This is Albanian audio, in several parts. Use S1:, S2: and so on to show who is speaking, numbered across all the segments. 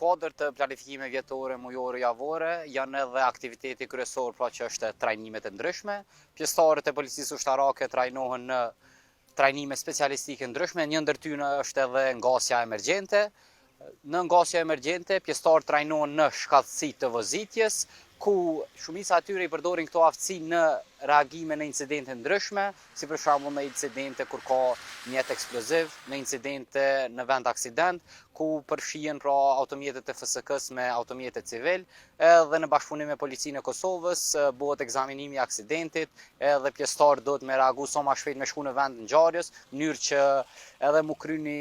S1: Kuadër të planifikime vjetore, mujore, javore, janë edhe aktiviteti kryesor, pra që është trajnimet e ndryshme. Pjesëtarët e policisë ushtarake trajnohen në trajnime specialistike ndryshme, një ndër tyne është edhe ngasja emergjente. Në ngasja emergjente, pjesëtarët trajnohen në shkathtësi të vozitjes, ku shumica e tyre i përdorin këto aftësi në reagime në incidente ndryshme, si për shembull në incidente kur ka mjet eksploziv, në incidente në vend aksident, ku përfshihen pra automjetet e FSK-së me automjete civil, edhe në bashkëpunim me Policinë e Kosovës bëhet ekzaminimi i aksidentit, edhe pjesëtarët duhet me reagu sa ma shpejt me shku në vend ngjarjes, në mënyrë që edhe mu kry një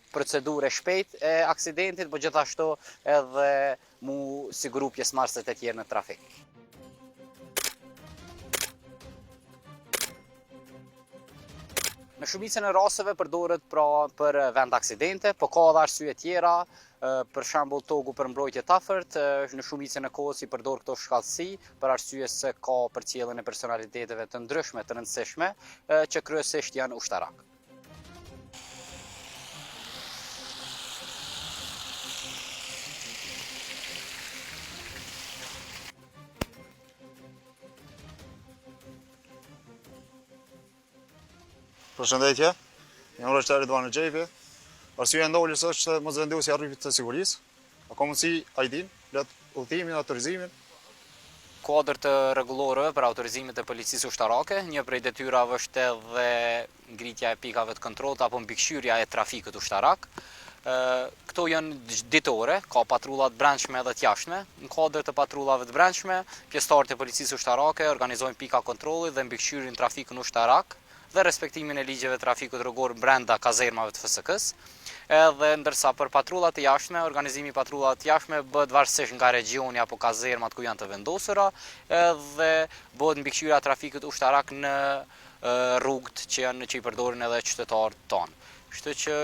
S1: procedurë e shpejtë e aksidentit, po gjithashtu edhe mu siguru pjesëmarrësit e tjerë në trafik. Në shumicën e rasteve përdoret pra për vend aksidente, po ka edhe arsye tjera, për shembull togu për mbrojtje të afërt, në shumicën e kohës i përdor këto shkathtësi për arsye se ka përcjelljen e personaliteteve të ndryshme të rëndësishme, që kryesisht janë ushtarakë.
S2: Përshëndetje, jam rreshteri Ridvan Rexhepi. Arsyeja e ndaljes është mosvendosja e rripit të sigurisë. A ka mundësi ID-n, fletë udhëtimin, autorizimin?
S1: Kuadër të rregulloreve për autorizimet e policisë ushtarake, një prej detyrave është edhe ngritja e pikave të kontrollit apo mbikëqyrja e trafikut ushtarak. Këto janë ditore, ka patrulla të brendshme dhe të jashtme. Në kuadër të patrullave të brendshme, pjesëtarët e policisë ushtarake organizojnë pika kontrolli dhe mbikëqyrin trafikun ushtarak dhe respektimin e ligjeve të trafikut rrugor brenda kazermave të FSK-së. Edhe ndërsa për patrullat e jashtme, organizimi i patrullave të jashtme bëhet varësisht nga regjioni apo kazermat ku janë të vendosura, edhe bëhet mbikëqyrja e trafikut ushtarak në rrugët që janë që i përdorin edhe qytetarët tanë. Kështu që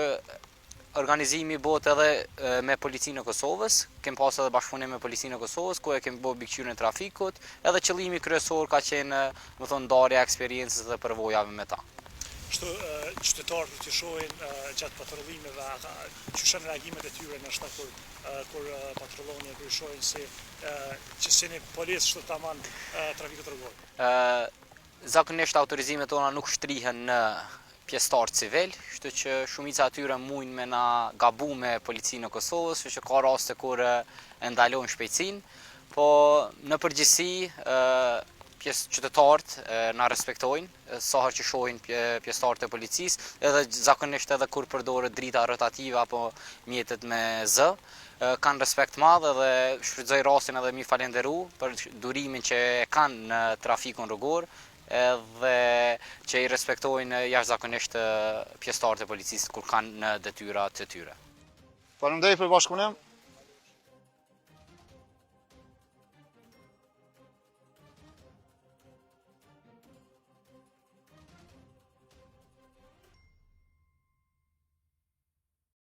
S1: organizimi bëhet edhe me Policinë e Kosovës, kemi pas edhe bashkëpunim me Policinë e Kosovës, ku e kemi bërë mbikëqyrjen e trafikut, edhe qëllimi kryesor ka qenë, me thënë, ndarja e eksperiencës dhe përvojave me
S3: ta. Kështu qytetarët kur t'ju shohin gjatë patrullimeve, ata qysh janë reagimet e tyre ndoshta kur kur patrulloni e kur ju shohin si që s'jeni policë kështu taman trafikut
S1: rrugor? Zakonisht autorizimet tona nuk shtrihen në pjesëtarë civil, kështu që shumica e tyre mujnë me na gabu me policinë e Kosovës, kështu që ka raste kur e ndalojnë shpejtësinë, po në përgjithësi pjesë qytetarët na respektojnë sa herë që shohin pjesëtarët e policisë, edhe zakonisht edhe kur përdoret drita rotative apo mjetet me zë, kanë respekt të madh edhe shfrytëzoj rastin edhe mi falenderu për durimin që e kanë në trafikun rrugor edhe që i respektojnë jashtëzakonisht pjesëtarët e policisë kur kanë në detyra të
S2: tyre. Faleminderit për bashkëpunim.